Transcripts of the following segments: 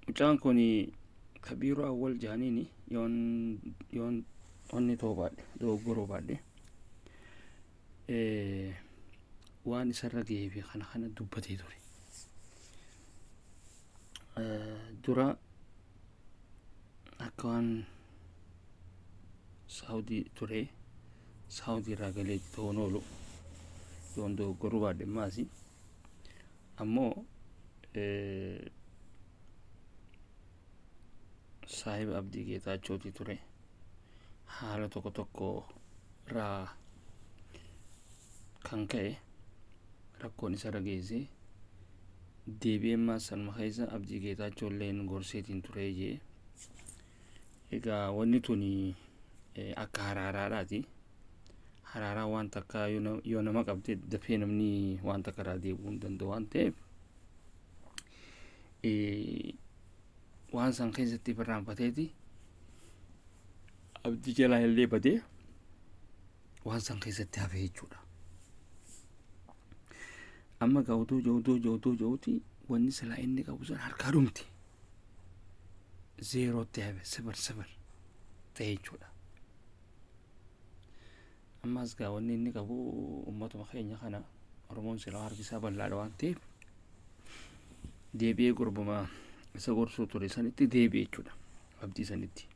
Mucaan kun Kabiiruu Awwal jaaniini yoon yoon onni ta'uu baadhe dogoggoruu baadhe waan isarra gahee fi kana kana dubbatee ture. Dura akka waan Saawudii ture Saawudii irraa galeetti ta'uun oolu yoon dogoggoruu baadhe maasi ammoo saahiba Abdii Geetaachooti ture haala tokko tokko irraa kan ka'e rakkoon isarra geesse deebi'ee ammaas sanuma keessa Abdii Geetaachoo illeen gorseetiin ture jee. Egaa wanni tuni akka haraaraadhaati. Haraaraa waan takka yoo nama qabde dafee namni waan takka irraa deebi'uu hin danda'u waan ta'eef waan san keessatti irraanfateeti abdii jalaa illee badee waan san keessatti hafe jechuudha. Amma egaa odoo jiru odoo jiru odoo jiruuti wanni silaa inni qabu san harkaa dhumti. Zeerootti hafe sifir sifir ta'e jechuudha. Ammas gaa wanni inni qabu ummatuma keenya kana Oromoon silaa harki isaa bal'aadha waan ta'eef deebi'ee gurbuma isa gorsuu ture sanitti deebi'e jechuudha. Abdii sanitti.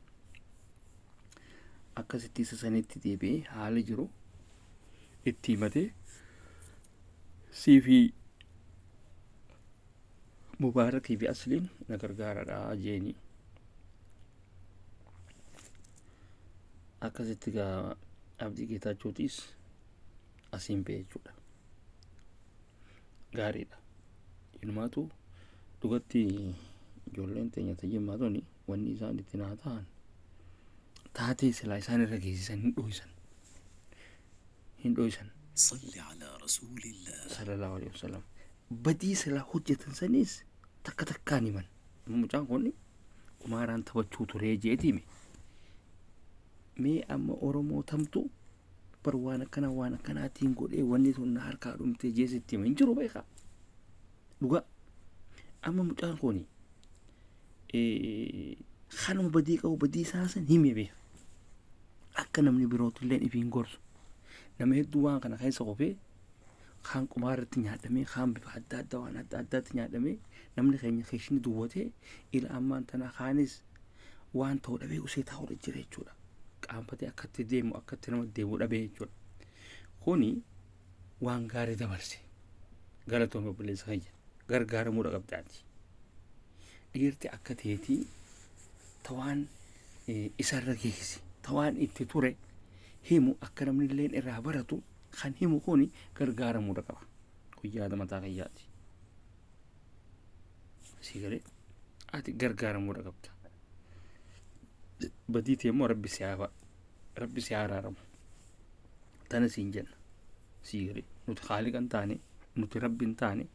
Akkasitti isa sanitti deebi'ee haala jiru itti himatee siifii Mubaarakii fi Asliin na gargaaradha jeeni. Akkasitti gaa Abdii Geetaachootiis asiin ba'e jechuudha. Gaariidha. Inumaatu dhugatti ijoolleen teenya tayyimmaa tuni wanni isaan itti naa ta'an taatee silaa isaan irra geessisan hin dhoysan. Hin dhoysan. صل على رسول الله Sallallahu alaihi wasallam. Badii silaa hojjetan saniis takka takkaan himan. Mucaan kun qumaaraan taphachuu turee jeeti hime. Mee amma Oromoo tamtu bar waan akkanaa waan akkanaatiin godhee wanni tun na harkaa dhumtee jee sitti hima hin jiru beekaa. Dhugaa. Amma mucaan kun kanuma badii qabu badii isaa san hime beeka. Akka namni birootillee ifiin gorsu. Nama hedduu waan kana keessa kufee kaan qumaarratti nyaadhamee kaan bifa adda addaa waan adda addaatti nyaadhamee namni keenya keeshni duwwatee ila ammaan tana kaanis waan ta'u dhabee usee taa'uudha jira jechuudha. Qaanfatee akkatti deemu akkatti nama deemu dhabee jechuudha. Kuni waan gaarii dabarse. Galatoomii obboleessa keenya gargaaramuudha qabda ati. Dhiirti akka teetii ta waan isarra geesse ta waan itti ture himu akka namni illeen irraa baratu kan himu kuni gargaaramuudha qaba. Kun yaada mataa kiyyaati. Sii galee ati gargaaramuudha qabda. Badii tee immoo rabbi si haa rabbi si haa araaramu. Tana siin jenna. Sii galee nuti haaliqa hin taane nuti rabbi hin taane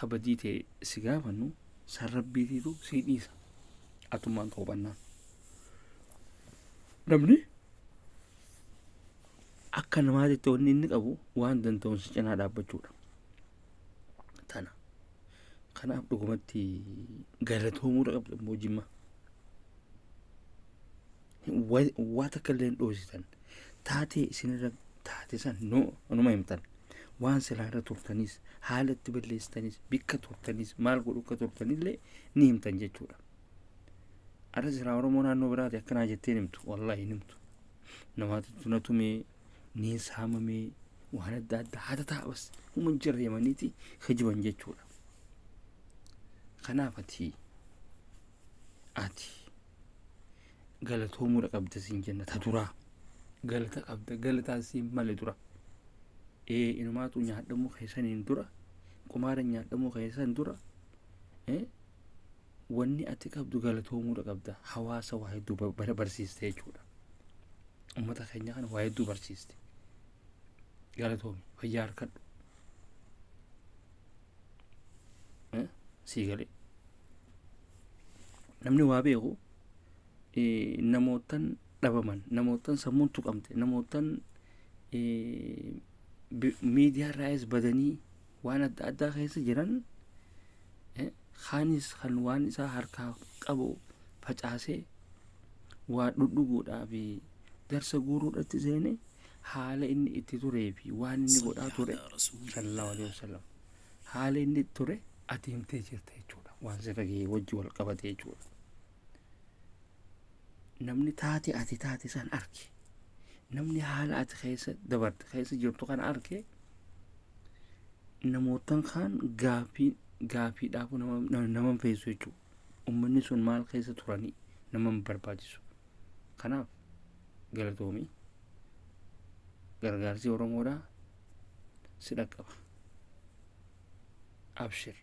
ka badii tee si gaafannu san rabbiitiitu sii dhiisa. Atummaan toobannaan. Namni akka namaatitti wanni inni qabu waan danda'uun si cinaa dhaabbachuudha. Tana. Kanaaf dhugumatti galatoomuudha qabdu immoo jimma. Waa takka illee hin dhoositan. Taatee isinirra taate san no numa himtan. Waan silaa irra turtanis haala itti balleessitanis bikka turtanis maal godhu akka turtanillee ni himtan jechuudha. Arra silaa Oromoo naannoo biraati akkanaa jettee hin himtu. Wallaahi hin himtu. Namaatu na tumee niin saamamee waan adda addaa haata ta'a bas huma hin jirre himaniiti kijiban jechuudha. Kanaaf ati galatoomuudha qabda siin jenna ta duraa galata qabda galataan siin male dura ee inumaatu nyaadhamuu keessaniin dura qumaara nyaadhamuu keessan dura ee Wanni ati qabdu galatoomuudha qabda. Hawaasa waa hedduu barsiiste jechuudha. Uummata keenya kana waa hedduu barsiiste. Galatoomi fayyaa harkadhu. Sii galee. Namni waa beeku namootan dhabaman, namootan sammuun tuqamte, namootan miidiyaa irraayis badanii waan adda addaa keessa jiran. Kaanis kan waan isaa harkaa qabu facaasee waa dhudhuguudhaa fi darsa guuruudhatti seene, haala inni itti turee fi waan inni صل godhaa ture على رسول sallallahu alaihi الله. Wasallam, haala inni itti ture ati himtee jirta jechuudha. Waan sirra gahee wajji wal qabate jechuudha. Namni taate ati taate san arge, namni haala ati keessa dabarte keessa jirtu kana arge, namootan kaan gaafii gaafiidhaaf nama hin feessu jechuudha. Ummanni sun maal keessa turanii nama hin barbaachisu. Kanaaf galatoomii, gargaarsi Oromoodhaa si dhaqqaba. Abshir.